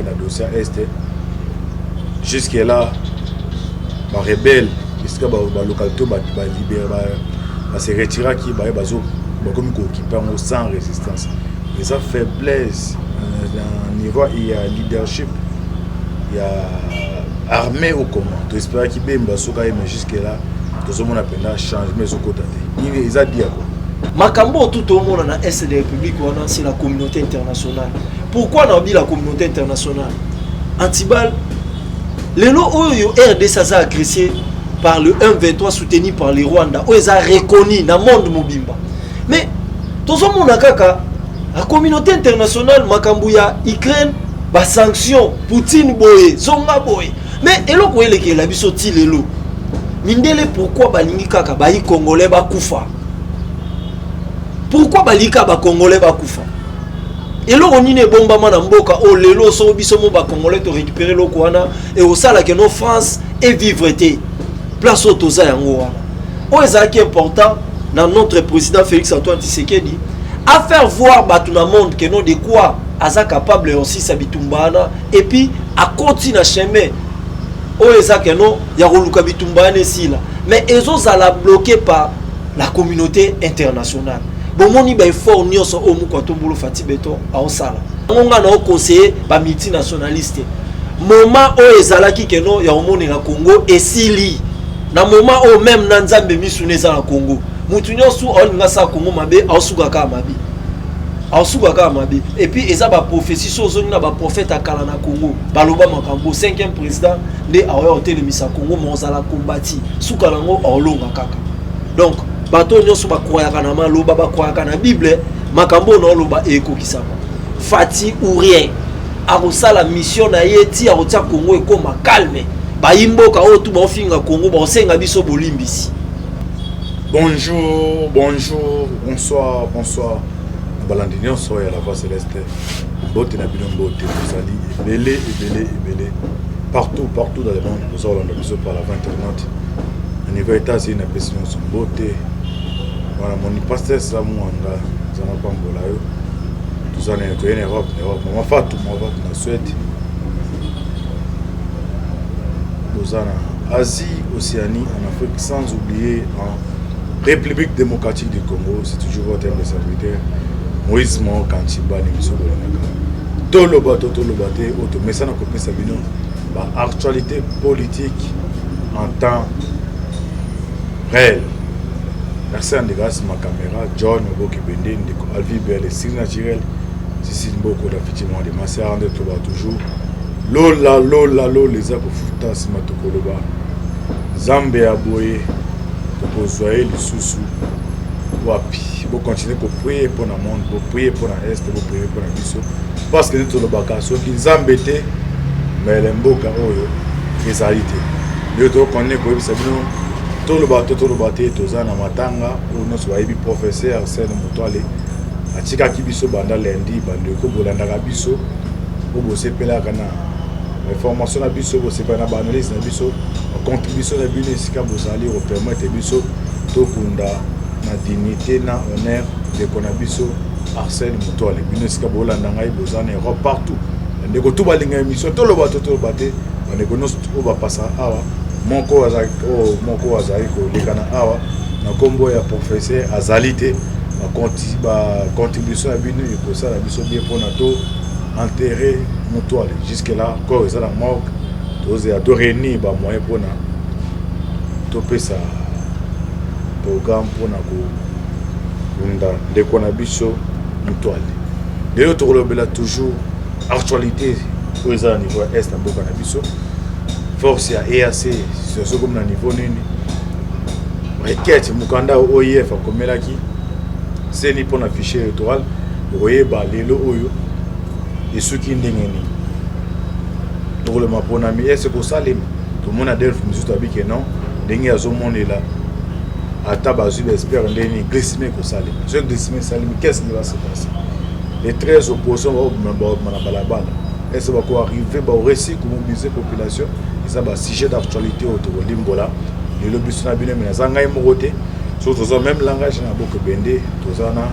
Na dossier ya Est, jusque là ba rebelles esika ba localité ba libere ba se retiraki, baye bazo bakomi ko occuper yango sans résistance. Eza faiblesse na niveau ya leadership ya armée ou comment? To esperaki Bemba soki aye, mais jusque là tozomona mpenza changement ezokota te. Nini eza dia quoi? Makambo oyo tu toomona na Est de République wana, c'est la communauté internationale. Pourquoi naobi la communauté internationale? Antibal, lelo oyo RDC aza agressé par le M23 soutenu par le Rwanda, oyo eza reconnu na monde mobimba, mais tozomona kaka la communauté internationale, makambo ya Ukraine, basanction, Poutine boye, zonga boye. Mais eloko elekela biso ti lelo, mindele pourquoi balingi kaka bayi Congolais bakufa? Pourquoi balingi kaka Bacongolais bakufa? Eloko nini ebombama na mboka oyo lelo soko biso mo Bacongolais torécupérer eloko wana, ekosalaka no France evivre te? Place oyo toza yango wana, oyo ezalaki important na notre président Félix Antoine Tshisekedi à faire voir bato na monde que non, de quoi aza capable ya osisa bitumba wana, et puis akoti na chemin oyo eza que non, ya koluka bitumba wana esila, mais ezozala bloqué par la communauté internationale. Bomoni baeffort nyonso oyo moko atombolo Fatshi Béton aosala yango. Nga na oconseiller bamultinationaliste, moment oyo ezalaki que non, ya komonela Congo esili. Na moment oyo même na Nzambe misuna eza na Congo, mutu nyonso aolinga asala Congo mabe, aosuka kaka mabe, aosuka kaka mabe. Et puis eza baprophétie. So ozongi na baprophète ya kala na Congo, baloba makambo: cinquième président nde aoya kotelemisa Congo, ma ozala kombati, suka nango aolonga kaka. Donc bato oyo nyonso bakroyaka na maloba, bakroyaka na Bible, makambo oyo naoloba ekokisama. Fatshi ou rien, akosala mission na ye ti akotia Congo ekóma calme. Bayi mboka oyo tu baofinga Congo, baosenga biso bolimbisi. Bonjour, bonjour, bonsoir, bonsoir, balandi nyonso ya La Voix Céleste, mbote na bino, mbote. Bozali ebele, ebele, ebele, partout, partout dans le monde, boza kolanda biso par la voie internet. Na niveau États-Unis, napesi nyonso mbote wana. Moni pasteur Samuanga, eza na pambola yo. Toza na toye na Europe, na Europe, mama Fatu, mama Fatu na Suède. Boza na Asie, Océanie, en Afrique, sans oublier en République démocratique du Congo. C'est toujours votre humble serviteur Moïse Mo Kantiba, ni biso bolingaka toloba to toloba te, oyo tomesana kopesa bino baactualité politique en temps réel. Merci à ndeko asima caméra John Oboki Bende, ndeko Alvi Bele, Siri Naturel, Sisi Mboko na Fiti Mwa de Maser. Nde toba toujours lola, lola, lola eza kofuta. Nsima tokoloba Nzambe ya boye tokozwa ye lisusu wapi? Bocontinuer koprier mpo na monde, boprier mpo na Est, boprier mpo na biso, parce que nde tolobaka, soki Nzambe te, mbele mboka oyo ezali te. Nde tokontinue koyebisa bino, toloba to toloba te, toza na matanga. Oyo nyonso bayebi professeur Arsène Mutwale atikaki biso banda lundi. Bandeko bolandaka biso, oyo bosepelaka na information na biso, bosepela na baanalyse na biso, bacontribution na bino esika bozali kopermettre biso tokunda na dignité, na honneur, ndeko na biso Arsène Mutwale. Bino esika bolanda ngai, boza na Europe, partout, bandeko tu balinga émission toloba to toloba te, bandeko nyonso oyo bapasa awa, moko oyo moko azali koleka na awa na nkombo ya professeur azali te, bacontribution ya bino ekosala biso bien mpona to enterrer Mutwale. Jusque là corps eza na morgue, tozela to réunir bamoyen mpona topesa programme mpona kobunda ndeko na biso Mutwale. Lelo tokolobela toujours actualité oyo eza na niveau ya Est na mboka na biso, force ya EAC, situation komi na niveau nini, requête, mokanda OIF akomelaki CENI mpona fichier électoral. Okoyeba lelo oyo esuki ndenge nini. Tokolema mponami ese kosalema. Tomona Adelphe Muzito abike non, ndenge azomonela, ata bazwi baespère ndenge nini, glissement ekosalema. Soki glissement esalemi, qu'est-ce qui va se passer? Les 13 opposition baobima na balabala, ese bakoarriver, baoréussir komobiliser population? Eza basujet d'actualité oyo tokolimbola lelo biso na bino. Me naza ngai moko te, soki toza même langage na boko ebende, toza na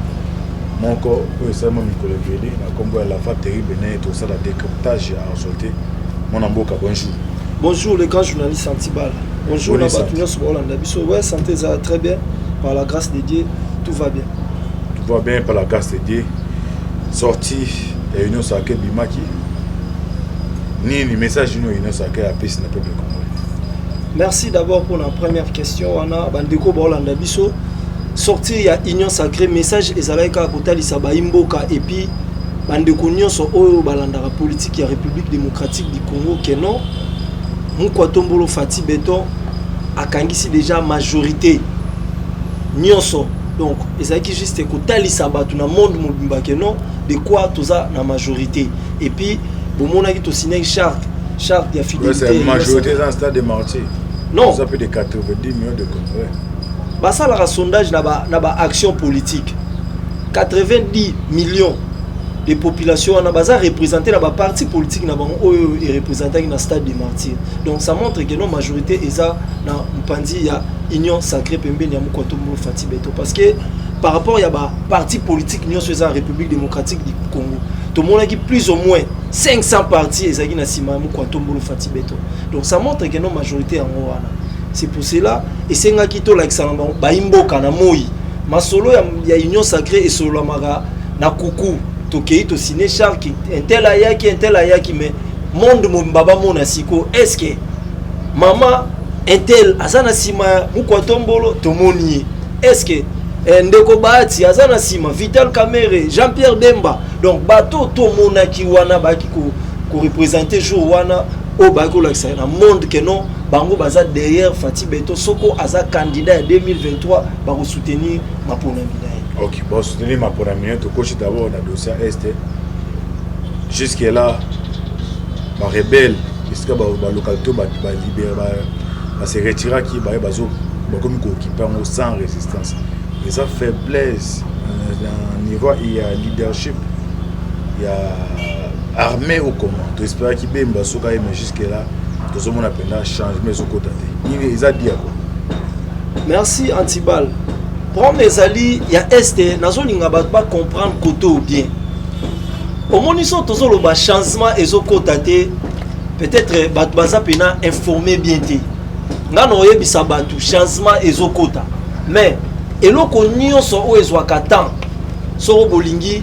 Moko oyo esalema mikolo ebele na nkombo ya L'Enfant Terrible, naye tosala décryptage ya actualité. Mwana mboka, bonjour. Bonjour le grand journaliste Antibal. Bonjour na bato nyonso baolanda biso. Ouais, santé eza très bien, par la grâce de Dieu, tout va bien. Tout va bien par la grâce de Dieu. Sortie ya Union Sacrée bimaki nini? Message nini Union Sacrée apesi na peuple congolais? Merci d'abord pour la première question wana. Bandeko baolanda biso, sortie ya Union Sacrée, message ezalaki kaka kotalisa bayimboka et puis bandeko nyonso oyo balandaka politique ya République démocratique du Congo ke non, Mukwa Tombolo Fatshi Béton akangisi déjà majorité nyonso. Donc ezalaki juste kotalisa bato na monde mobimba ke non, de quoi toza na majorité. Et puis bomonaki tosignaki charte ya fidélité. Majorité eza Stade de Martyr? Non. Ça peut de 90 millions de Congolais. Basalaka sondage na ba action politique. 90 millions de population wana baza représenté na baparti politique na bango oyo ereprésentaki na Stade de Martyr. Donc ça montre que non, majorité eza na mopanzi ya Union Sacrée, pembeni ya Mokwa Tombolo Fatshi Béton, parce que par rapport ya baparti politique nyonso eza na République démocratique du Congo, tomonaki plus ou moins 500 partis ezalaki na nsima ya Mokwa Tombolo Fatshi Béton. Donc ça montre que non, majorité yango wana. C'est pour cela esengaki tolakisa na bango bayimboka na moi masolo ya Union Sacrée esololamaka na kuku. Tokei tosigne charte, un tel ayaki, un tel ayaki, mais monde mobimba bamona sikoyo est ce que mama un tel aza na nsima ya Mukwa Tombolo. Tomoni ye, est ce que ndeko Bahati aza na nsima, Vital Kamerhe, Jean-Pierre Bemba. Donc bato tomonaki wana bayaki koreprésente jour wana, oyo bayaki kolakisa na monde ke non, bango baza derrière Fatshi Béton. Soko aza candidat ya 2023, bakosoutenir maponami na ye. Ok, basoutenir maponami na ye. Tokosi d'abord na dossier Est. Jusque là barebelle esika balocalité balibere base retiraki, baye bakomi kooccuper yango sans résistance. Eza faiblesse na niveau ya leadership ya armée ou comment? Toespéraki Bemba soki aye, mais jusque là tozomona mpenza changement ezokota te. Nini eza dia quoi? Merci Antibal. Problème ezali ya Est, nazolinga bato bacomprendre kote ou bien omoni so tozoloba changement ezokota te, peut-être bato baza mpena informé bien te. Nga na oyebisa bato, changement ezokota, mais eloko nyonso oyo ezwaka temps, soko bolingi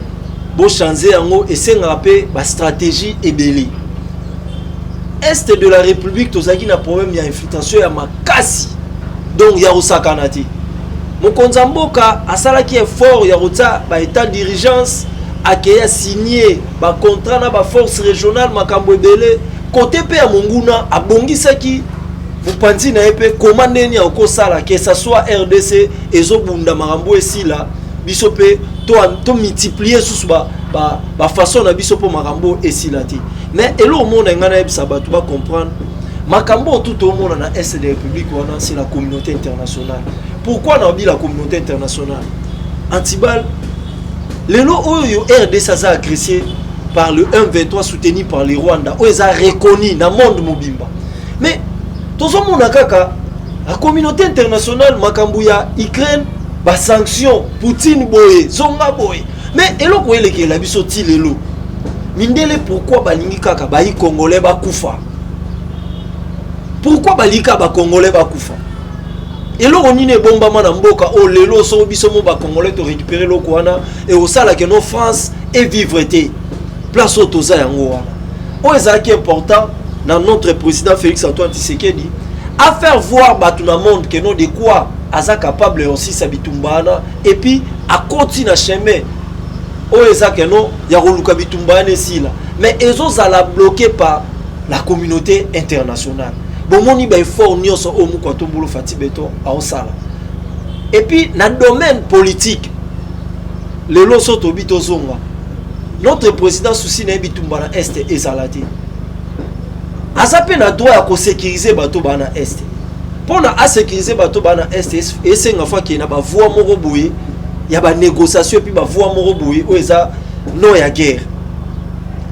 bochange yango, esengaka mpe bastratégie ebele. Est de la République, tozalaki na problème ya infiltration ya makasi, donc ya kosakana te. Mokonzi ya mboka asalaki effort ya kotia baétat d'urgence, akei asigne bacontrat na baforce régionale, makambo ebele. Kote mpe ya monguna abongisaki mopanzi na ye mpe koma ndeni akosala ke ça soit RDC ezobunda, makambo esila, biso mpe tomultiplie susu bafaçon na biso mpo makambo esila te. Mais eloko omona, ngai nayebisa bato bacomprendre makambo oyo tu toomona na Est de République wana, c'est la communauté internationale. Pourquoi naobi la communauté internationale, Antibal? Lelo oyo RDC aza agressé par le M23 soutenu par le Rwanda, oyo eza reconnu na monde mobimba, mais tozomona kaka la communauté internationale, makambo ya Ukraine, basanction, Poutine boye, zonga boye. Mais eloko elekela biso ti lelo, mindele pourquoi balingi kaka bayi Congolais bakufa? Pourquoi balingi kaka Bacongolais bakufa? Eloko nini ebombama na mboka oyo lelo soko biso mo Bacongolais torécupere eloko wana, ekosalaka no France evivre te? Place oyo toza yango wana, oyo ezalaki important na notre président Félix Antoine Tshisekedi à faire voir bato na monde que non, de quoi aza capable ya osisa bitumba wana. Et puis akoti na chemin oyo eza ke non, ya koluka bitumba wana esila, mais ezozala bloqué par la communauté internationale. Bomoni baeffort nyonso oyo Moko Atombolo Fatshi Béton aosala. Et puis na domaine politique, lelo so tobi tozonga, notre président, souci na ye bitumba na Est ezala te. Aza mpe na droit ya kosécuriser bato baa na Est. Mpona asécuriser bato baa na Est, esenga fo akende na bavoi moko boye ya banégociation, et puis bavoi moko boye oyo eza non ya guerre.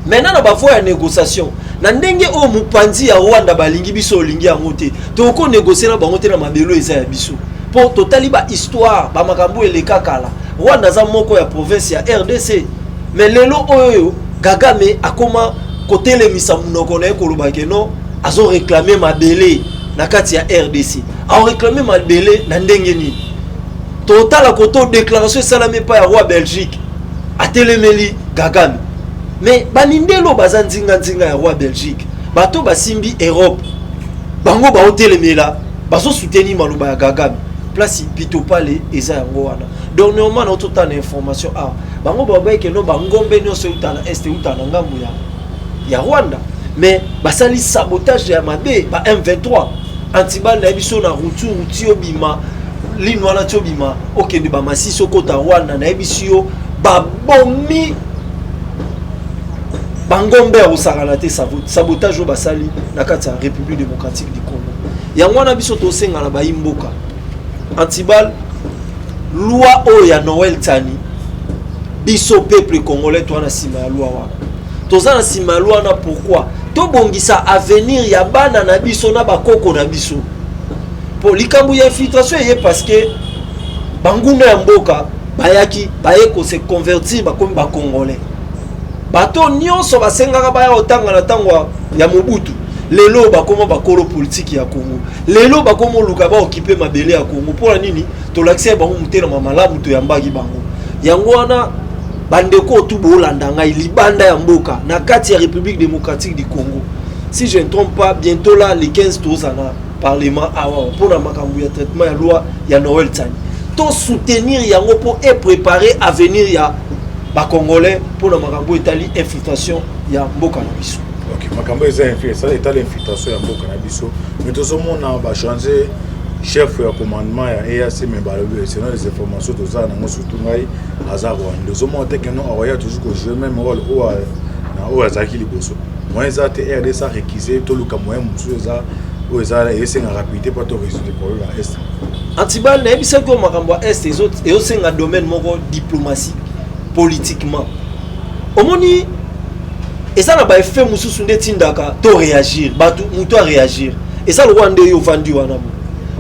Maintenant na bavoi ya négociation, na ndenge oyo mopanzi ya Rwanda balingi biso, olingi yango te, tokoki négocie na bango te na mabelo eza ya biso, mpo totali bahistoire, bamakambo eleka kala. Rwanda aza moko ya province ya RDC. Mais lelo oyo Kagame akoma kotelemisa monoko na ye koloba ke non, azoréclamer mabele na kati ya RDC. Aoréclamer mabele na ndenge nini? Totala koto déclaration esalami epai ya roi Belgique, atelemeli Kagame. Mais banindelo baza nzinga-nzinga ya roi Belgique, bato basimbi Europe, bango baotelemela, bazosoutenir maloba ya Kagame. Place pitopale eza yango wana. Donc normalement na ototala na information awa, bango babayeke no bangombe nyonso euta na Est, euta na ngambo ya Rwanda. Mais basali sabotage ya mabe ba M23 antibal na biso na Rutshuru. Ti obima lino wana, ti obima okende bamasisi, okota Rwanda, nayebisi yo, babomi bangombe ya kosakana te. Sabotage oyo basali na kati ya République démocratique du Congo, yango wana biso tosenga na bayi mboka antibal, loi oyo ya Noël Tshiani, biso peuple congolais toza na nsima ya loi wana, toza na nsima ya loi wana. Pourquoi? Tobongisa avenir ya bana na biso na bakoko na biso. Po likambo ya infiltration eye parce que banguna ya mboka bayaki, baye kose convertir, bakomi bacongolais. Bato nyonso basengaka baya kotanga na ntango ya Mobutu, lelo bakoma bakolo politike ya Congo. Lelo bakoma oluka baoccuper mabele ya Congo. Mpona nini? Tolakisa bango motema malamu, toyambaki bango. Yango wana, bandeko otu boolanda ngai libanda ya mboka, na kati ya République démocratique du Congo, si je ne trompe pas, bientôt là, le 15, toza na parlement awa mpona makambo ya traitement ya loi ya Noël Tshiani. Tosoutenir yango mpo epréparer avenir ya bacongolais mpona makambo etali infiltration ya mboka na biso. Ok, makambo eza etali infiltration ya mboka na biso, mais tozomona bachanger chef ya commandement ya EAC. Mais balobi, selon les informations toza nango, surtout ngai, aza Rwanda. Ozomona te ke non, akoya toujours kojouer même rôle oyo na oyo azalaki liboso? Moyen eza te RDC arécuser, toluka moyen mosusu eza oyo eza esenga rapidité mpo to résoudre problème ya Est? Antibal, nayebisaki oyo makambo ya Est ezosenga domaine moko diplomatie. Politiquement, omoni, eza na baeffet mosusu nde etindaka to réagir. Bato, moto aréagir, eza lokola nde yo ovandi wana bo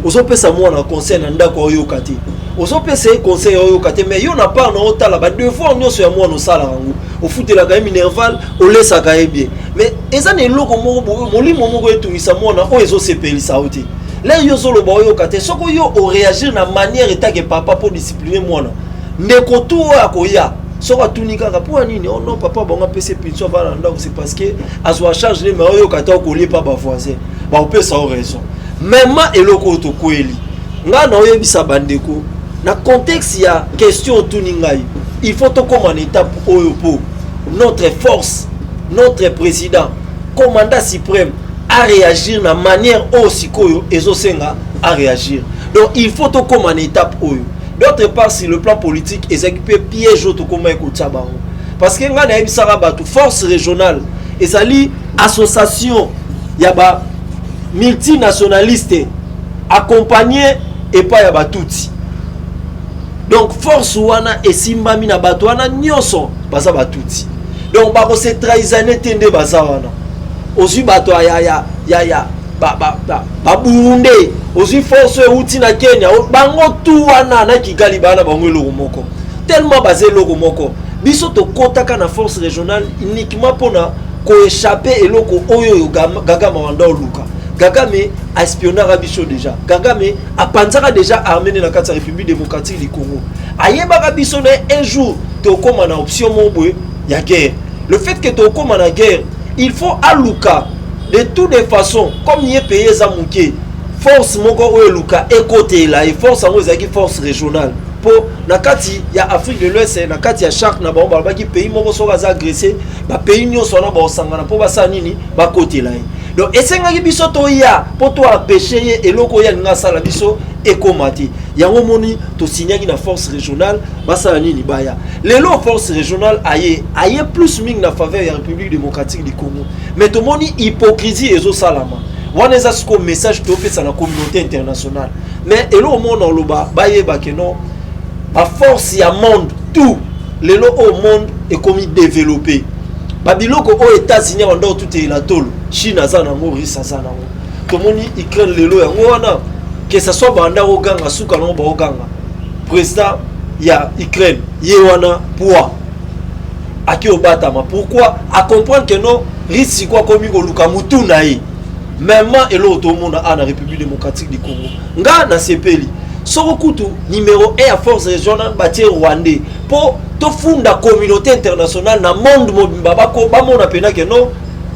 ozopesa mwana conseil na ndako, oyoka te. Ozopesa ye conseil, oyoka te. Mais yo na part na otala badevoir nyonso ya mwana, osalaka yango, ofutelaka ye minerval, olesaka ye bien. Mais eza na eloko moko, molimo moko etungisa mwana oyo ezosepelisa yo te. Lere yo ozoloba, oyoka te. Soki yo oréagir na manière etake papa mpo discipline mwana, ndeko tu oyo akoya, soki atuni kaka mpo ya nini: "Oh non, papa bango apesi punition, avanda na ndako, c'est parce que azwa charge ne." Mais oyoka te, okolie pa bavoisin, bakopesa yo raison. Mema eloko oyo tokweli ngai na oyebisa bandeko na contexte ya question otuni ngai, il faut tokóma na étape oyo mpo notre force, notre président, commandant suprême, à réagir na manière oyo sikoyo ezosenga à réagir. Donc il faut tokóma na étape oyo. D'autre part, sur le plan politique, ezalaki mpe piège oyo tokóma ekotia bango, parce que ngai nayebisaka bato, force régionale ezali association ya ba multinationaliste accompagné epai ya batutsi. Donc force wana esimbami na bato wana nyonso baza batutsi, donc bakose trahisane te. Nde baza wana, ozwi bato ya baburundais, ozwi force oyo euti na Kenya, bango tu wana na Kigali baa na bango eloko moko, tellement baza eloko moko. Biso tokɔtaka na force régionale uniquement mpona koéchapper eloko oyo oyo Kagame wanda oluka. Kagame aespionnaka biso déjà, Kagame apanzaka déjà armée ne na kati ya République démocratique du Congo. Ayebaka biso na un jour tokóma na option moko boye ya guerre. Le fait que tokóma na guerre, il faut aluka de toutes les façons, comme ye pays eza moke, force moko oyo eluka ekotela ye. Force yango ezalaki force régionale, mpo na kati ya Afrique de l'Ouest, na kati ya charte na bango, balobaki pays moko soki aza agressé, bapays nyonso wana baosangana mpo basala nini? Bakotela ye. Donc esengaki biso toya mpo toempêcher ye eloko oyo alingi asala biso ekóma te. Yango moni tosignaki na force régionale, basala nini? Baya. Lelo force régionale aye plus mingi na faveur ya République démocratique du Congo, mais tomoni hypocrisie ezosalama wana. Eza sikoyo message topesa na communauté internationale. Mais eloko moko na oloba, bayeba ke non, baforce ya monde tout lelo oyo, monde ekomi développé. Babiloko oyo États-Unis banda otutela tolo, Chine aza nango, Russie aza nango. Tomoni Ukraine lelo yango wana, que ça soit banda koganga, suka nango baoganga président. Ya Ukraine ye wana poids aki obatama. Pourquoi? Acomprendre que non, Russie sikoyo akomi koluka mutu na ye. Mema eloko tomona a na République démocratique du Congo, nga nasepeli soko kutu numéro 1 ya force régionale batie Rwandais, mpo tofunda communauté internationale na monde mobimba, bamona mpena ke non,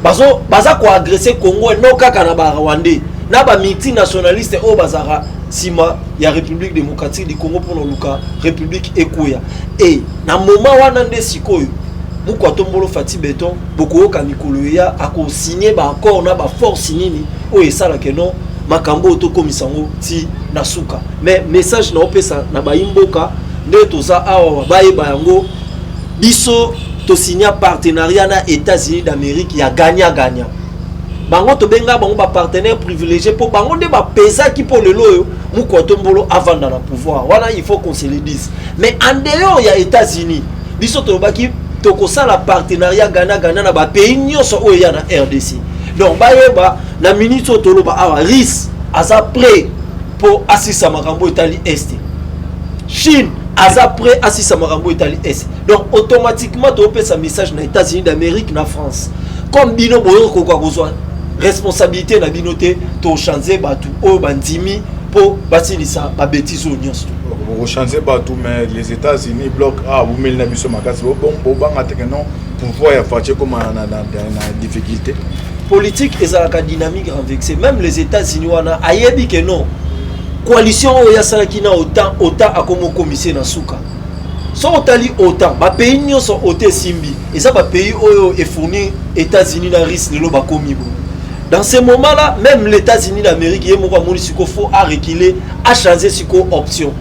baza koagresser Congo, no kaka na Barwandais na bamultinationaliste oyo bazalaka nsima ya République démocratique du Congo mpona oluka république ekweya. E na moment wana nde sikoyo moko atombolo Fatshi Béton, bokoyoka mikolo eya akosigne baaccord na baforce nini oyo esalaka no makambo oyo tokomisa yango ti na suka. Mais message na opesa na bayimboka nde toza awa, bayeba yango: biso tosigna partenariat na États-Unis d'Amérique ya gagnant gagnant. Bango tobenga bango bapartenaire privilégié, mpo bango nde bapesaki mpo lelo oyo moko atombolo avanda na pouvoir wana. Il faut qu'on se le dise. Mais en dehors ya États-Unis, biso tolobaki tokosala partenariat gagnant gagnant na bapays nyonso oyo eya na RDC. Donc bayeba, na minute oyo toloba awa, Russie aza prêt mpo asisa makambo etali Est, Chine aza prêt asisa makambo etali Est. Donc automatiquement topesa message na États-Unis d'Amérique, na France: comme bino boyokoka kozwa responsabilité na bino te, tochange bato oyo bandimi mpo basilisa babêtises oyo nyonso. Bokochange bato, mais les États-Unis, bloc A, bomeli na biso makasi. Bobanga te ke non, pouvoir ya Fatshi ekoma na difficulté? Politique ezalaka dynamique renversée. Même les États-Unis wana ayebi ke non, coalition oyo asalaki na OTAN, OTAN akomi okomise na suka. So otali OTAN, bapays nyonso OTAN esimbi eza bapays oyo efournir États-Unis na Russie. Lelo bakomi boye. Dans ce moment là même les États-Unis d'Amérique, ye moko amoni siko faut areculer, achanger siko option.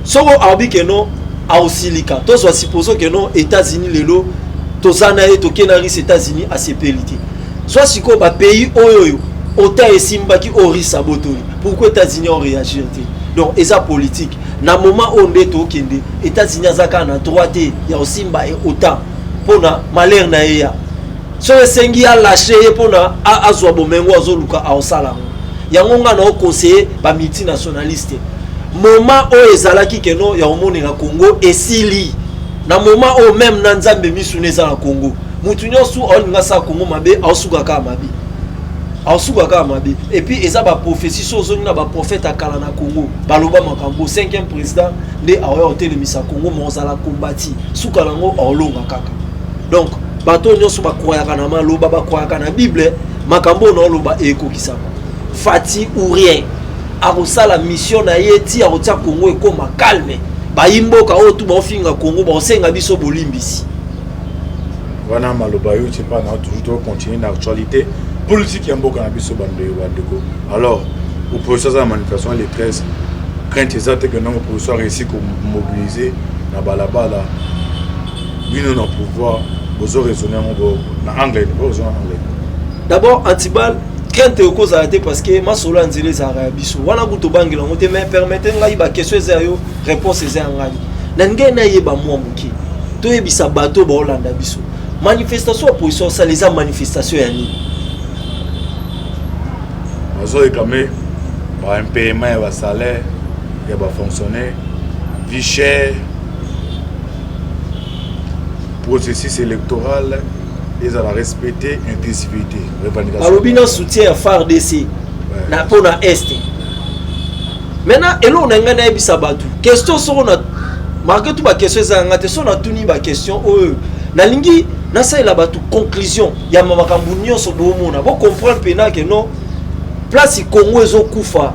Soko alobi ke non, aosilika. Tozwa supposons ke non, États-Unis lelo toza na ye, toke na Russie, États-Unis asepeli te. Zwa sikoyo bapays oyo oyo OTAN esimbaki, oyo Russie abotoli, pourquoi États-Unis oréagir te? Donc eza politique. Na moment oyo nde tokende, États-Unis aza kaka na droit te ya kosimba ye OTAN mpona malheur na ye. Ya so esengi alâcher ye mpona azwa bomengo azoluka, aosala yango. Yango nga na oconseiller bamultinationaliste, moment oyo ezalaki keno ya komonela Congo esili. Na moment oyo même na Nzambe misuna eza na Congo, mutu nyonso aolinga asala Congo mabe, aosuka kaka mabe, aosuka kaka mabe. Et puis eza baprophétie. So ozongi na baprophète ya kala na Congo, baloba makambo: cinquième président nde aoya kotelemisa Congo, ma ozala kombati, suka nango aolonga kaka. Donc bato oyo nyonso bakroyaka na maloba, bakroyaka na Bible, makambo oyo naoloba ekokisama. Fatshi ou rien, akosala mission na ye ti akotia Congo ekóma calme. Bayimboka oyo tu baofinga Congo, baosenga biso bolimbisi. Wana maloba yo tie mpa na toujours. Tocontinue na actualité politique ya mboka na biso. Bandeko, alors opposition aza na manifestation le 13. Crainte eza te ke non, opposition aréussi komobiliser na balabala? Bino na pouvoir bozo raisonner yango na angle, bozo na angle? D'abord, antibal, crainte ekozala te, parce que masolo ya nzela ezalaka ya biso wana kutu tobangela yango te. Mais permete ngai, baquestion eza ya yo, réponse eza ya ngai. Na ngai nayeba mwa moke, toyebisa bato baolanda biso: manifestation ya opposition osala eza manifestation ya nini? Bazoréclamer baimpayement ya basalaire ya bafonctionnaire, vie chère, processus électoral ezala respecté, inclusivité, revendication. Balobi na soutien ya FARDC na mpo na Est. Maintenant, eloko na ngai nayebisa bato, question soko na malgré tout baquestion eza yanga te, so natuni baquestion oyo, nalingi nasalela bato conclusion ya makambo nyonso bomona, bocomprendre mpena ke non, place Congo ezokufa,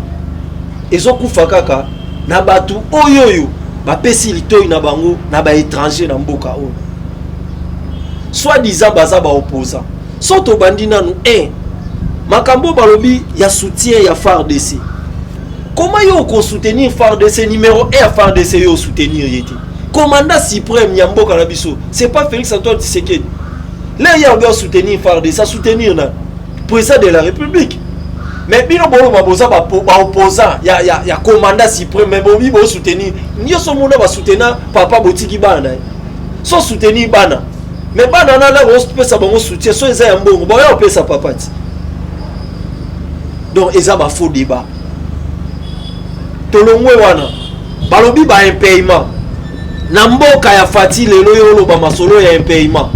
ezokufa kaka na bato oyo oyo bapesi litoi na bango na baétranger na mboka oyo, soi-disant baza baopposant. So tobandi nanu 1, makambo balobi ya soutien ya FARDC, comment yo okosoutenir FARDC? Numéro 1 ya FARDC, yo osoutenir ye te. Commandant suprême ya mboka na biso, c'est pas Félix Antoine Tshisekedi? Lelo ye alobi asoutenir FARDC, asoutenir na président de la République. Mais bino boloba boza baopposant ya commandant suprême, mais bobi bosoutenir nyonso mona basoutenir papa, botiki bana na ye. So soutenir bana, mais bana wana opesa bango soutien, so eza ya mbongo, baoya opesa papa ti. Donc eza bafaux débat. Tolongwe wana. Balobi baimpayement. Na mboka ya Fati lelo, yo oloba masolo ya impayement.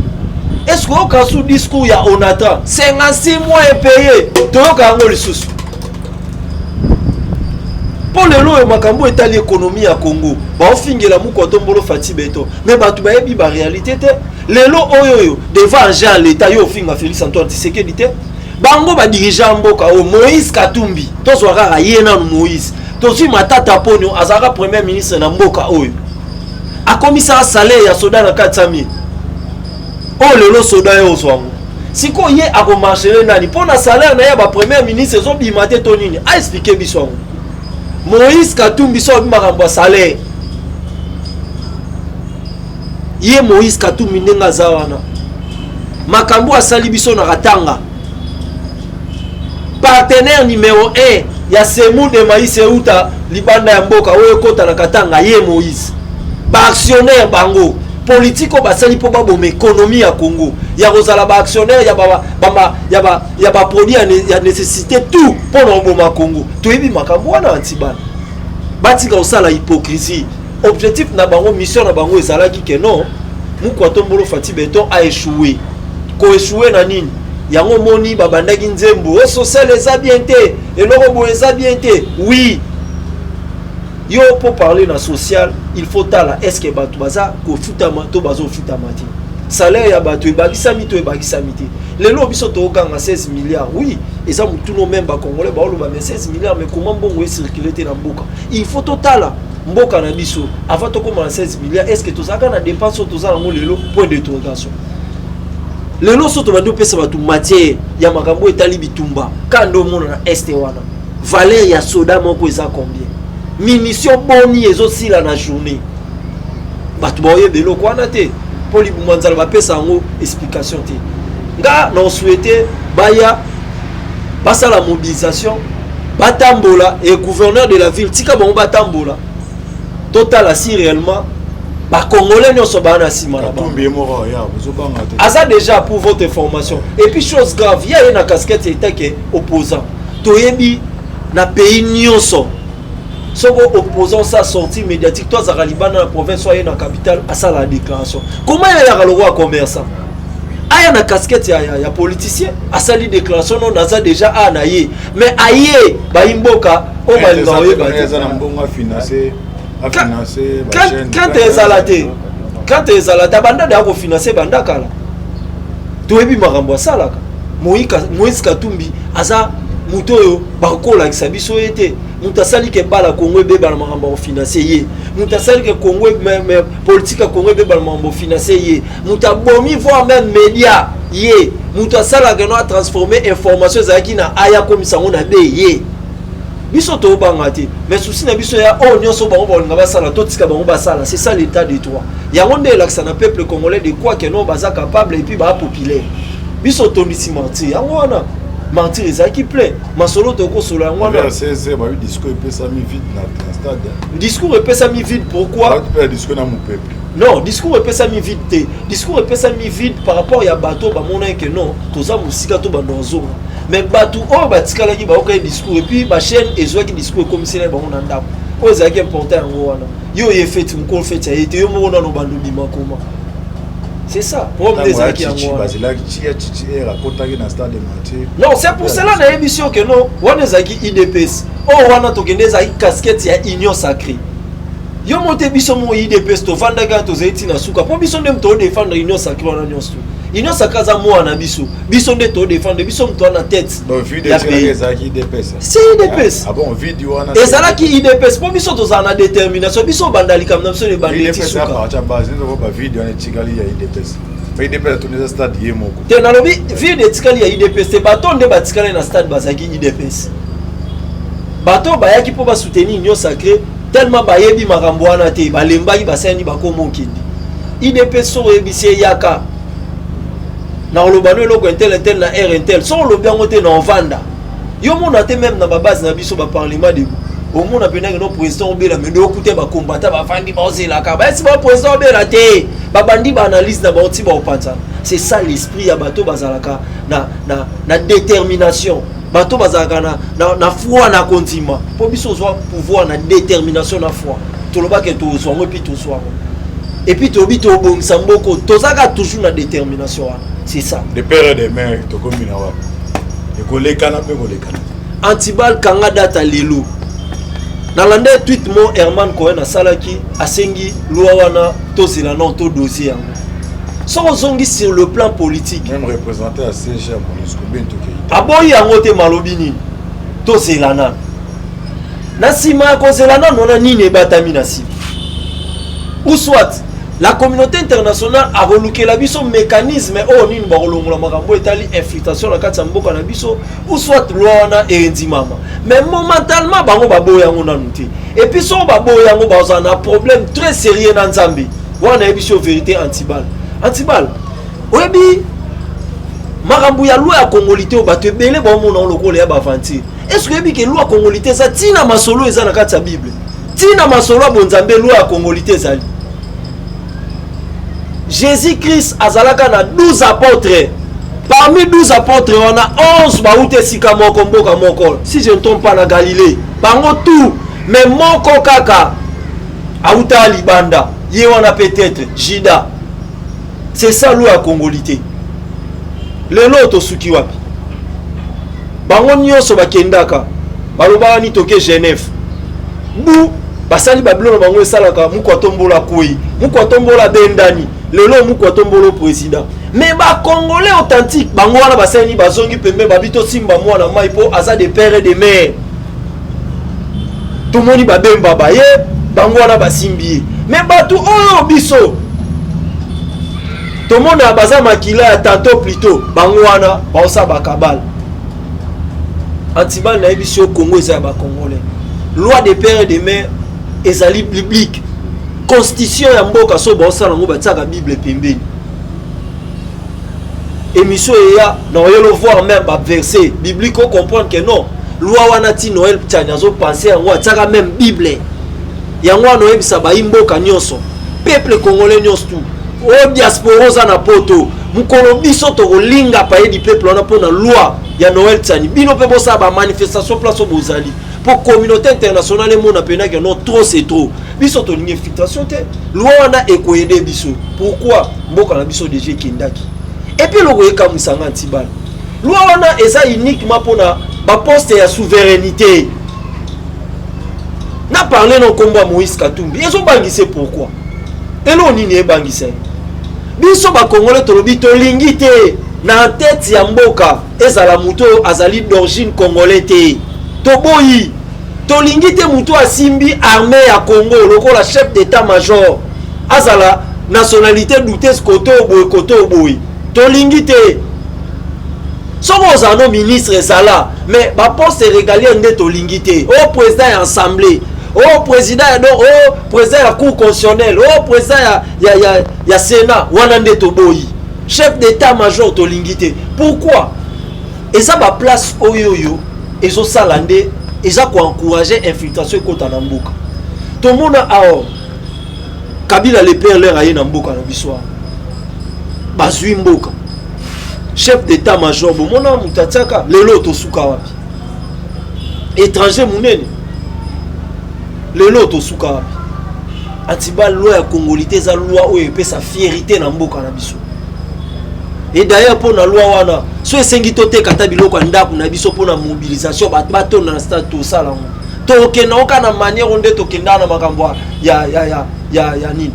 Est ce que oyoka su discours ya Onatra 56 mois impayé? Toyoka yango lisusu mpo lelo oyo makambo etali économie ya Congo, baofingela moko atombolo Fati Beton, mais bato bayebi baréalité te. Lelo oyo oyo devant agent ya l'État, yo ofinga Félix Antoine Tshisekedi te. Bango badirigeants mboka oyo, Moïse Katumbi, tozwa kaka ye nanu Moïse, tozwi Matata Ponyo, azalaka premier ministre na mboka oyo, akomisaka salaire ya soda na 400 000. Oyo lelo soda ye ozwa yango sikoyo, ye akomarchele nani mpo na salaire na ye ya bapremier ministre ezobima te to nini? Aexpliquer biso yango. Moïse Katumbi so abi makambo ya salaire, ye Moïse Katumbi ndenge aza wana, makambo asali biso na Katanga, partenaire numéro 1 ya semoule de maïs euta libanda ya mboka oyo ekɔta na Katanga, ye Moïse, baactionnaire bango politike oyo basali mpo baboma économie ya Congo, ya kozala baactionnaire ya baproduit ya nécessité tout mpo na koboma Congo. Toyebi makambo wana. Antibana batika kosala hypocrisie. Objectif na bango, mission na bango ezalaki ke non, Mukwa Tombolo Fati Beton a échoué. Koéchouer na nini? Yango moni babandaki nzembo o social eza bien te, eloko boye eza bien te. Oui, yo mpo parler na social, il faut tala est ce que bato baza kofutama to bazofutama te, salaire ya bato ebakisami to ebakisami te. Lelo biso tokokanga 16 milliards, oui, eza motuno même bacongolais baoloba, mais 16 milliards, mais comment mbongo ecircule te na mboka? Il faut totala mboka na biso avant tokóma na 16 milliards. Est ce que tozalaka na dépense oyo toza nango lelo? Point d'interrogation. Lelo so tobandi opesa bato matière ya makambo etali bitumba, ka nde omona na Est wana, valeur ya soda moko eza combien, munition boni ezosila na journée, bato baoyeba eloko wana te mpo libuma nzala, bapesa yango explication te. Nga na osouhaite baya basala mobilisation, batambola e gouverneur de la ville tika bango batambola, totala si réellement bacongolais nyonso baa na nsima na bango. Katumbi ye moko ya bozobanga te. Aza déjà, pour votre information. Et puis chose grave, ye aye na casquette etake opposant. Toyebi na pays nyonso, soko opposant sa sortie médiatique to azalaka libanda na province, so aye na capitale, asalaka déclaration. Comment ye ayaka lokola commerçant, aya na casquette ya politicien, asali déclaration? Non, naza déjà a na ye, mais aye bayi mboka oyo balinga koyeba te. Eza na mbongo afinance, afinance. Quand ezala te, quand ezala te, abanda deya kofinancer banda kala. Toyebi makambo asalaka. Moïse Katumbi aza moto oyo bakolakisa biso ye te. Moto asali ke bala Congo ebeba na makambo ya kofinancer ye, moto asali ke Congo politique ya Congo ebeba na makambo kofinancer ye, moto abomi voire même média ye, moto asalaka no atransforme information ezalaki na A, ya komisa yango na B ye. Biso tobanga te, mais souci na biso ya oyo nyonso bango balinga basala, totika bango basala. C'est ça l'état de droit. Yango nde elakisa na peuple congolais de quoi que non, baza capable et puis baa populaire. Biso tondisi Martyr, yango wana Martyr ezalaki plein. Masolo tokosola yango wana. 16 babi discours epesami vide na stade. Discours epesami vide, pourquoi? Mpe discours na mopepe. Non, discours epesami vide te. Discours epesami vide par rapport ya bato bamonaki ke non, toza mosika, to bando azonga, mais bato oyo batikalaki bayokaki discours et puis bachaîne ezwaki discours, ekomisela bango na ndako. Oyo ezalaki important yango wana. Yo oye feti mokolo feti aye te, yo moko nano bando bima koma. C'est ça problème nde ezalaki yango wana. Bazelaki tia chichi ere akotaki na stade Martyr. Non, c'est pour cela nayebi yo ke non, wana ezalaki UDPS. Oyo wana tokende ezalaki casquette ya Union sacrée. Yo mo te, biso mo UDPS tovandaki wana, tozali ntina suka mpo biso nde moto odéfendre Union sacrée wana nyonso. Union sacrée aza mwana na biso, biso nde todéfendre, biso moto wana tête. Donc vide ya pays. Ezalaki UDPS. C'est UDPS. Ah bon, vide wana ezalaki UDPS mpo biso tozala na détermination. Biso obanda likambo na biso ebanda eti UDPS suka. Apartir ya base nde bavide wana etikali ya UDPS. Ba UDPS atoni eza stade ye moko. Te, nalobi vide etikali ya UDPS te. Bato nde batikali na stade bazalaki UDPS. Bato bayaki mpo basoutenir Union sacrée, tellement bayebi makambo wana te, balembaki, basalani bakoma okende UDPS. Soki oyebisi ye yaka na koloba no eloko intel intel na aire intel, soki olobi yango te na ovanda, yo mona te. Même na babase na biso, baparlement debout, omona mpenake no président obela, me nde okute bakombata bavandi baozelaka, bayesi ba président obela te, babandi baanalyse na bango ti baopanzana. C'est ça l'esprit ya bato bazalaka na détermination, bato bazalaka na foi, na kondima. Mpo biso ozwa pouvoir na détermination, na foi. Tolobaki tozwa yango et puis tozwa yango. Et puis tobi tobongisa mboko, tozaka toujours na détermination wana, c'est ça. De père et de mère, tokomi na wapi? Ekolekana mpe kolekana. Antibal, kanga data lelo. Nalanda tweet mo Herman Cohen asalaki, asengi loi wana tozela non to dossier yango. Soki ozongi sur le plan politique, même représenté ya CG ya MONUSCO bien tokei. Aboyi yango te. Malobi nini? Tozela nano. Na nsima ya kozela nano wana, nini ebatami na nsima? Ou soit la communauté internationale akolukela biso mécanisme oyo nini bakolongola makambo etali infiltration na kati ya mboka na biso, ou soit loi wana endimama. Mais momentalement, bango baboya yango nanu te. Et puis soko baboya yango, bazala na problème très sérieux na Nzambe wana. Nayebi so vérité, Antibal. Antibal, oyebi makambo ya loi ya congolité oyo bato ebele baomona lokola ya baaventure. Est ce que oyebi ke loi ya congolité eza ntina masolo eza na kati ya Bible, ntina masolo ya bonzambe? Loi ya congolité ezali. Jésus Christ azalaka na 12 apôtres. Parmi 12 apôtres wana, 11 bauti esika moko, mboka moko, si je ne trompe pas na Galilée, bango tout. Mais moko kaka auta libanda, ye wana peut-être Judas. C'est ça loi ya congolité. Lelo tosuki wapi? Bango nyonso bakendaka, balobaka ni toke Genève, bu basali babilo na bango esalaka mukwa tombola kwei, mukwa tombola bendani. Lelo mukwa tombolo président. Mais bacongolais authentique, bango wana basali, bazongi pembe, babi tosimba mwana mai mpo aza de père et de mère. Tomoni babemba baye, bango wana basimbi ye. Mais bato oyo biso tomona baza makila ya tantôt plutôt, bango wana baosala bakabale. Antibal, nayebi si yo, Congo eza ya bacongolais. Loi de père et de mère ezali biblique. Constitution ya mboka, so baosala yango, batiaka Bible pembeni. Émission eya na oyelo, voir même baverset biblique, ocomprendre que non, loi wana ti Noël Tshiani azopense yango, atiaka même Bible yango wana. Oyebisa bayi mboka nyonso, peuple congolais nyonso, tout oyo diaspora oza na Poto, mokolo biso tokolinga paye du peuple wana mpona loi ya Noël Tshiani, bino mpe bosala bamanifestation place oyo bozali, mpo communauté internationale emona mpenake non, trop c'est trop. Biso tolingi infiltration te. Loi wana ekoaider biso. Pourquoi? Mboka na biso déjà ekendaki. Et puis eloko ekamwisanga, ntibala, loi wana eza uniquement mpona baposte ya souveraineté. Na parle na nkombo ya Moïse Katumbi, ezobangisa. Pourquoi? Eloko nini ebangisa ye? Biso bakongole tolobi tolingi te na tête ya mboka ezala moto oyo azali d'origine congolais te. Toboyi, tolingi te moto asimbi armée ya Congo lokola chef d'état major azala nationalité douteuse, kote oyo boye, kote oyo boye. Tolingi te. Soki ozala no ministre, ezala, mais baposte régalien nde tolingi te. O président ya assemblée, o président ya donc, o président ya cour constitutionnelle, o président ya sénat, wana nde toboyi. Chef d'état major tolingi te. Pourquoi? Eza baplace oyo oyo ezosala nde eza koencourage infiltration ekota na mboka. Tomona awa Kabila le père, l'heure aye na mboka na biso awa, bazwi mboka, chef d'état major bomona moto atiaka. Lelo tosuka wapi? Étranger monene. Lelo tosuka wapi? Antiba, loi ya congolité eza loi oyo epesa fierté na mboka na biso. Et d'ailleurs, mpo na loi wana, so esengi toteka ata biloko ya ndako na biso mpo na mobilisation, bato batonda na stade, tosala yango. Tokenda oka na manière oyo nde tokendaka na makambo ya nini,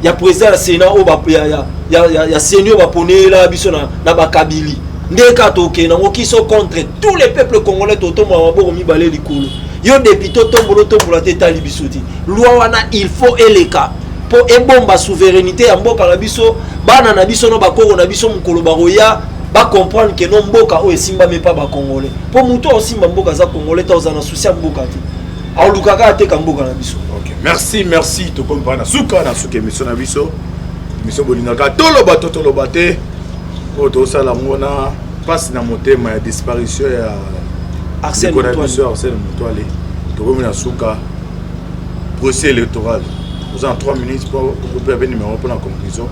ya président ya sénat oyo ya CENI oyo baponela biso na bakabili. Nde kaka tokende yango kiso contre tous les peuples congolais. Totombola maboko mibale likolo. Yo député, otombola, otombola te, etali biso te. Loi wana, il faut eleka mpo ebomba souveraineté ya mboka na biso. Bana na biso no bakoko na biso, mokolo bakoya, bacomprendre ke no, mboka oyo esimbami mpa bacongolais. Mpo motu aosimba mboka aza congolais te, oza na souci ya mboka te, aolukaka ateka mboka na biso. Ok, merci, merci. Tokomi mpaka na suka, na suka émission na biso, émission bolingaka toloba to toloba te, oyo tosala yango na mpasi na motema ya disparition ya Arsène ndeko na Mutwale. biso Arsène Mutwale. Tokomi na suka. Procès électoral, oza na 3 minutes mpo ope pe numéro mpona conclusion.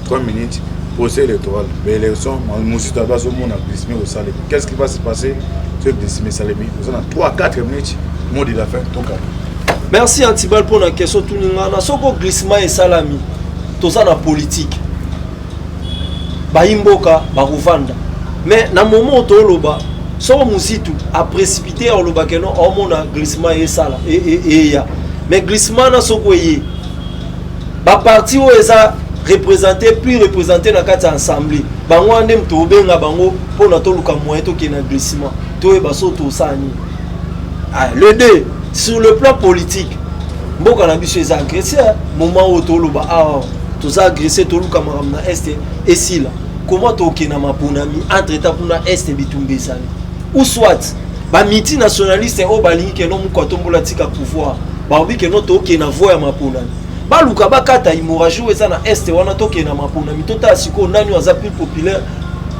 3 minutes. Procès électoral, baélection mosusu bazomona glissement kosalemi. Qu'est-ce qui va se passer soki glissement esalemi? Oza na 3 4 minutes, mot de la fin, toka. Merci, Antibal, mpona question tuninga na. Soko glissement esalami, Toza na politique, bayi mboka bakovanda. Mais na moment oyo tooloba, soko Mozitu aprécipité, aloba ke non, aomona glissement esala eya. Mais glissement na soko eye, baparti oyo eza représenté, plus représenté na kati ya assemblée, bango wana nde moto obenga bango mpona toluka moyen tokende na glissement, toyeba so tosala nini. Ah, le deux, sur le plan politique, mboka na biso eza agressé. Moment oyo toloba awa, toza agressé. Toluka makambo na Est esila. Comment tokende na maponami entre temps kuna Est bitumba ezali? Ou soit bamultinationaliste oyo balingi ke non, moko atombola tika pouvoir, balobi ke non, tokende na voie ya maponami, baluka bakata hémorragie oyo eza na Est wana. Tokende na maponami, totala sikoyo nani oyo aza plus populaire,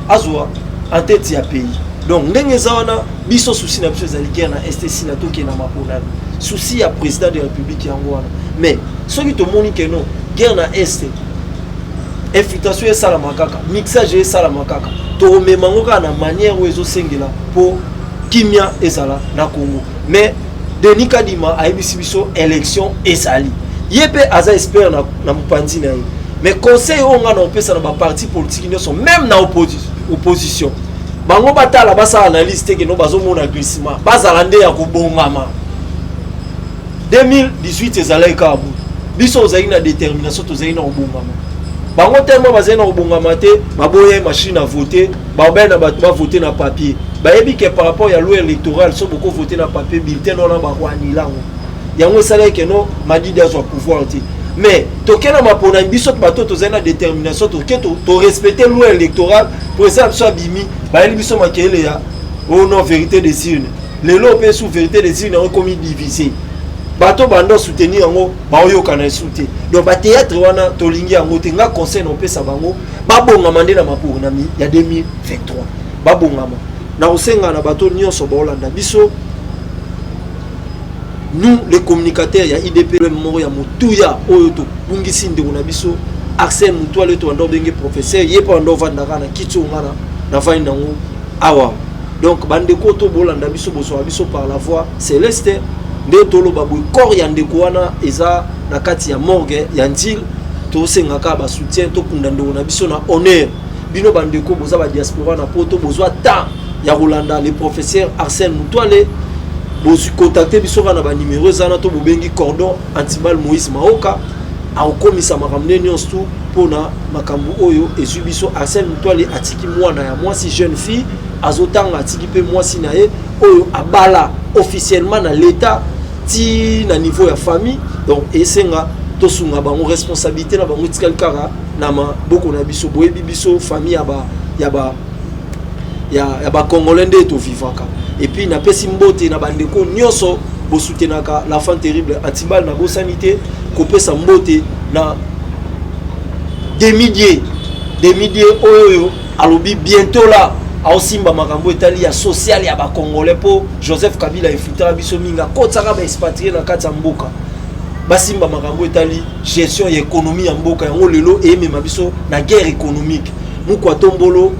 azwa en tête ya pays. Donc ndenge eza wana, biso souci na biso ezali guerre na Est esila, tokende na maponami. Souci ya président de la République yango wana. Mais soki tomoni ke non, guerre na Est, infiltration esalama kaka, mixage esalama kaka, tokomema yango kaka na manière oyo ezosengela mpo kimia ezala na Congo. Mais Denis Kadima ayebisi biso élection ezali, ye mpe aza expert na mopanzi na ye. Mais conseil oyo nga na opesa na baparti politique nyonso, même na opposition, bango batala, basala analyse te ke non, bazomona glissement, bazala nde ya kobongama. 2018 ezalaki kaka boye. Biso ozalaki na détermination, tozalaki na kobongama. Bango tellement bazali na kobongama te, baboya machine à voter, baobaya na bato bavote na papier. Bayebi ke par rapport ya loi électorale, so bokovote na papier, bulletin wana bakoanila yango. Yango esalaki ke non, Madidi azwa pouvoir te. Mais toke na mapona, biso bato tozali na détermination, toke torespecte loi électorale. Président biso abimi, bayeli biso makelele ya oh non, vérité des urnes. Lelo mpe sous vérité des urnes yango ekomi divisé, bato bando soutenir yango baoyokana esu te. Donc bathéâtre wana tolingi yango te. Nga conseil na opesa bango, babongama nde na maponami ya 2023, babongama. Na kosenga na bato nyonso baolanda biso, nous les communicateurs ya IDP, moko ya motuya oyo tobungisi, ndeko na biso Arsène Mutuale, tobanda obenge professeur, ye mpe banda ovandaka na kiti oyo nga navandi nango awa. Donc bandeko to bolanda biso, bozwaka biso par la voix céleste, nde toloba boye, corps ya ndeko wana eza na kati ya morgue ya Ndjili. Tosengaka basoutien, tokunda ndeko na biso na honneur. Bino bandeko boza badiaspora na Poto, bozwa temps ya kolanda le professeur Arsène Mutwale, bozwi contacte biso kaka na banimero eza wana, to bobengi cordon antibal Moïse Maoka, akokomisa makambo nde nyonso tu mpona makambo oyo ezwi biso. Arsène Mutwale atiki mwana ya mwasi, jeune fille azotanga, atiki mpe mwasi na ye oyo abala officiellement na l'État ti na niveau ya famille. Donc esenga tosunga bango, responsabilité na bango etikali kaka na maboko na biso. Boyebi biso famille ya bacongolais nde tovivaka. Et puis napesi mbote na bandeko nyonso bosutenaka l'enfant terrible Antibal. Nabosani te kopesa mbote na Demidie, Demidie oyo alobi bientôt la aosimba makambo etali ya social ya bacongolais, mpo Joseph Kabila efutaka biso mingi, akotisaka baexpatriés na kati ya mboka, basimba makambo etali gestion ya économie ya mboka. Yango lelo eyemema biso na guerre économique. Mukwa Tombolo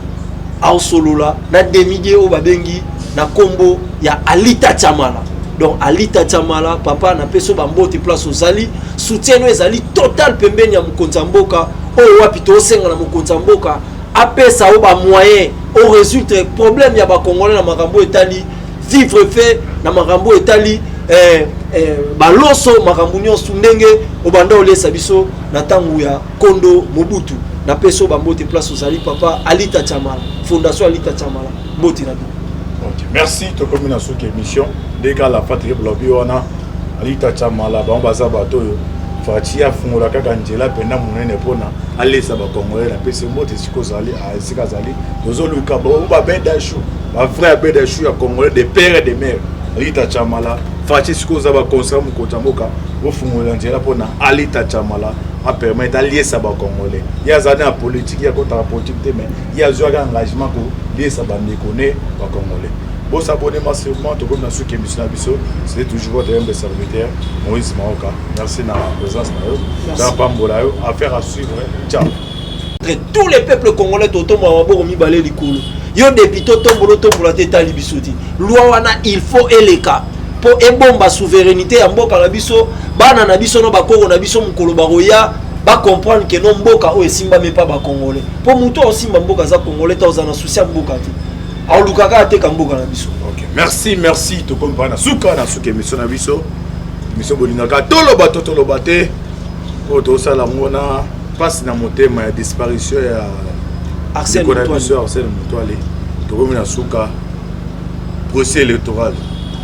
aosolola na Demidie oyo babengi na nkombo ya Alita Chamala. Donc Alita Chamala, papa, napesi yo bambote place ozali. Soutien oyo ezali total pembeni ya mokonzi ya mboka oyo wapi tosenga na mokonzi ya mboka apesa oyo bamoyen orésoudre problème ya bacongolais na makambo etali vivre fait, na makambo etali baloso, makambo nyonso ndenge obanda olesa biso na ntango ya kondo Mobutu. Napesi oyo bambote place ozali, papa Alita Chamala, fondation Alita Chamala, mbote na bino. Ok, merci. Tokomi na suki émission. Nde kaka la patrie balobi wana, Alita Chamala, bango baza bato oyo Fatshi afungola kaka nzela mpenza monene mpona alesa bacongolais. Napesi mbote esika ozali, esika azali. Tozoluka bango babedashu, bavrai abedashu ya congolais de père et de mère. Alita Chamala, Fatshi, sikoyo oza baconseil mokonzi ya mboka, ofungola nzela mpona Alita Chamala apermettre aliesa bacongolais. Ye azali na politique, ye akotaka politique te, mais ye azwaka engagement koliesa bandeko ne bacongolais. Bosabonner massivement. Tokomi na suki émission na biso. C'était toujours votre humble serviteur Moïse Maoka. Merci na présence na yo, nzambe pambola yo. Affaire à suivre, ciao. Tous les peuples congolais, totombola maboko mibale likolo. Yo député, otombola, otombola te, etali biso te. Loi wana il faut eleka mpo ebomba souveraineté ya mboka na biso, bana na biso no bakoko na biso mokolo bakoya. Bacomprendre que no mboka oyo esimbami mpa bacongolais, mpo motu aosimba mboka aza congolais te, aoza na souci ya mboka te, aolukaka ateka mboka na biso. Ok, merci, merci. Tokomi mpa na suka émission na biso, émission bolingaka toloba to toloba te, oyo tosala yango na mpasi na motema ya disparition ya Arsène ndeko na Mutwale. biso Arsène Mutwale. Tokomi na suka. Procès électoral,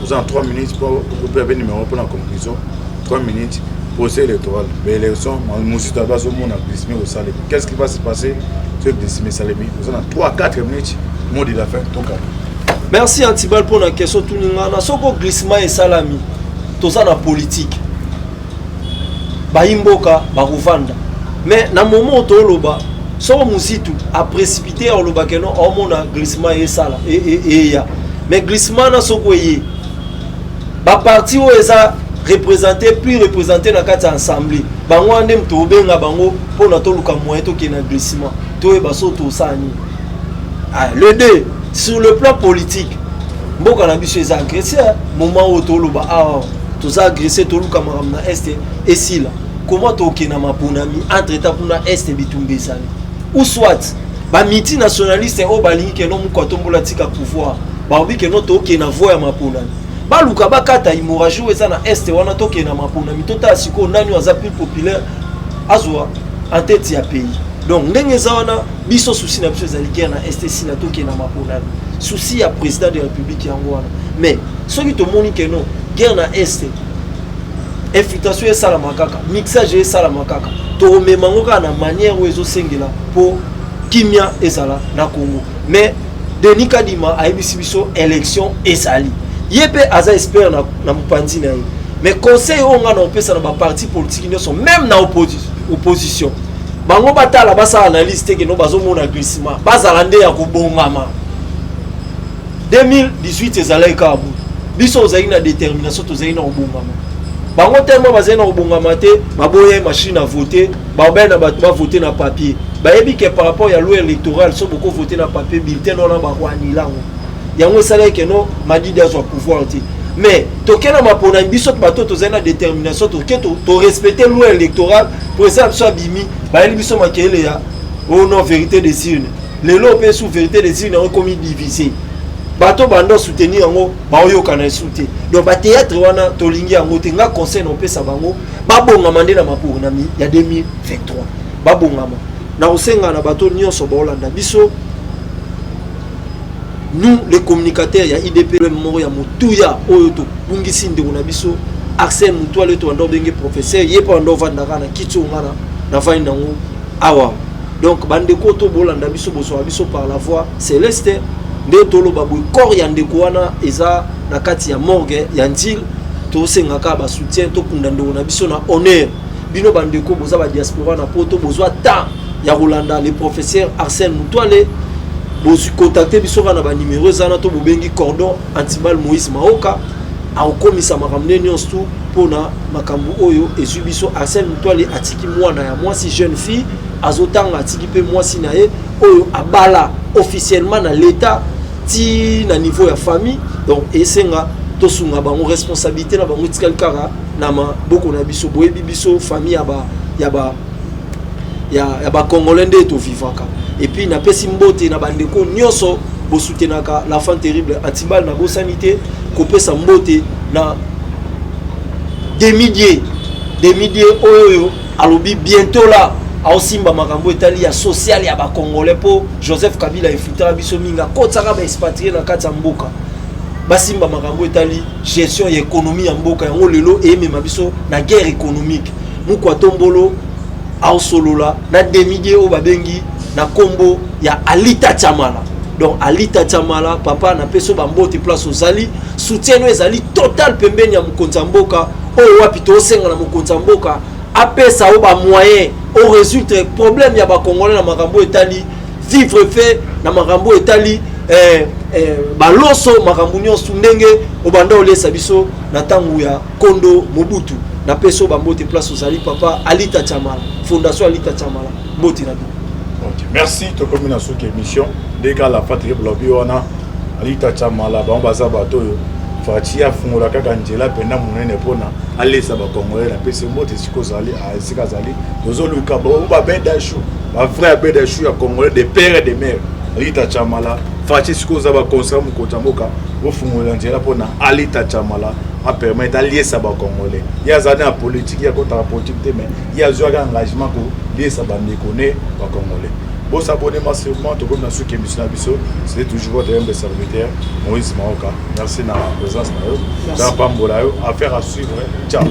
oza na 3 minutes mpo ope numéro mpona conclusion. 3 minutes. Procès électoral, baélection, mosusu bazomona glissement kosalemi. Qu'est-ce qui va se passer soki glissement esalemi? Oza na 3 4 minutes, mot de la fin, toka. Merci Antibal mpona question tuni nga na soko glissement esalami. Toza na politique, bayi mboka bakovanda, mais na moment oyo tooloba, soko Mozitu aprécipité, aloba que non, aomona glissement esala eya, mais glissement na soko eye, baparti oyo eza représenté, plus représenté na kati ya assemblée, bango wana nde moto obenga bango mpona toluka moyen tokende na glissement, toyeba so tosala nini. Ah, le deux, sur le plan politique, mboka na biso eza agressé. Moment oyo toloba awa, toza agressé. Toluka makambo na Est esila. Comment tokende na maponami, entre temps kuna Est bitumba ezali? Ou soit bamultinationaliste oyo balingi que non, moko atombola tika pouvoir, balobi que non, tokende na voie ya maponami, baluka bakata hémorragie oyo eza na Est wana, tokende na maponami, totala sikoyo nani oyo aza plus populaire, azwa en tête ya pays. Donc ndenge eza wana, biso souci na biso ezali guerre na Est esila, tokende na maponami. Souci ya président de la République yango wana. Mais soki tomoni que non, guerre na Est, infiltration esalama kaka, mixage esalama kaka, tokomema yango kaka na manière oyo ezosengela mpo kimia ezala na Congo. Mais Denis Kadima ayebisi biso élection ezali, ye mpe aza expert na mopanzi na ye. Mais conseil oyo ngai na opesa na baparti politique nyonso, même na opposition, bango batala, basala analyse te que non, bazomona glissement, bazala nde ya kobongama. 2018 ezalaki kaka boye, biso ozalaki na détermination, tozalaki na kobongama. Bango tellement bazali na kobongama te, baboya machine à voter, baobaya na bato bavote na papier. Bayebi que par rapport ya loi électorale, so bokovote na papier, bulletin wana bakoanila yango. Yango esalaki que non, Madidi azwa pouvoir te. Mais toke na mapona, biso bato tozali na détermination, toke torespecte loi électorale. Président biso abimi, bayeli biso makelele ya oh non, vérité des urnes. Lelo mpe sous vérité des urnes yango ekomi divisé, bato bando soutenir yango baoyokana esu te. Donc bathéâtre wana tolingi yango te. Nga conseil na opesa bango, babongama nde na maponami ya 2023, babongama. Na kosenga na bato nyonso baolanda biso, nous les communicateurs ya IDP, moko ya motuya oyo tobungisi, ndeko na biso Arsène Mutwale, tobanda obenge professeur, ye mpe banda ovandaka na kiti oyo nga navandi nango awa. Donc bandeko to bolanda biso, bozwaka biso par la voix céleste, nde toloba boye, corps ya ndeko wana eza na kati ya morgue ya Ndjili. Tosengaka basoutien, tokunda ndeko na biso na honneur. Bino bandeko boza badiaspora na Poto, bozwa temps ya kolanda le professeur Arsène Mutwale, bozwi contacte biso kaka na banimero eza wana, to bobengi cordon antibal Moïse Maoka, akokomisa makambo nde nyonso tu mpona makambo oyo ezwi biso. Arsène Mutwale atiki mwana ya mwasi, jeune fille azotanga, atiki mpe mwasi na ye oyo abala officiellement na l'État ti na niveau ya famille. Donc esenga tosunga bango, responsabilité na bango etikali kaka na maboko na biso. Boyebi biso famille ya bacongolais nde tovivaka. Et puis napesi mbote na bandeko nyonso bosutenaka l'enfant terrible Antibal. Nabosani te kopesa mbote na Demidie, Demidie oyo alobi bientôt la aosimba makambo etali ya social ya bacongolais, mpo Joseph Kabila efutaka biso mingi, akotisaka baexpatriés na kati ya mboka, basimba makambo etali gestion ya économie ya mboka. Yango lelo eyemema biso na guerre économique. Mukwa Tombolo aosolola na Demidie oyo babengi na nkombo ya Alita Chamala. Donc Alita Chamala, papa, napesi yo bambote place ozali. Soutien oyo ezali total pembeni ya mokonzi ya mboka oyo wapi tosenga na mokonzi ya mboka apesa oyo bamoyen orésoudre problème ya bacongolais na makambo oyo etali vivre fait, na makambo oyo etali baloso, makambo nyonso ndenge obanda olesa biso na ntango ya kondo Mobutu. Napesi oyo bambote place ozali, papa Alita Chamala, fondation Alita Chamala, mbote na bino. Ok, merci. Tokomi na suki émission. Ndenge kaka la patrie bolobi wana, Alita Chamala, bango baza bato oyo Fatshi afungola kaka nzela mpenza monene mpona alesa bacongolais. Napesi mbote esika ozali, esika azali. Tozoluka bao babeda chou, bavrai abeda chou ya Congolais de père et de mère, Alita Chamala. Fatshi, esika oza, baconseil mokonzi ya mboka, bofungola nzela mpona Alita Chamala apermettre aliesa bacongolais. Ye azali na politique, ye akotaka politique te, mais ye azwaka engagement koliesa bandeko ne bacongolais. Bosabonner massivement. Tokomi na suki émission na biso. C'était toujours votre humble serviteur Moïse Maoka. Merci na présence na yo. Nzambe pambola yo. Affaire à suivre. Ciao.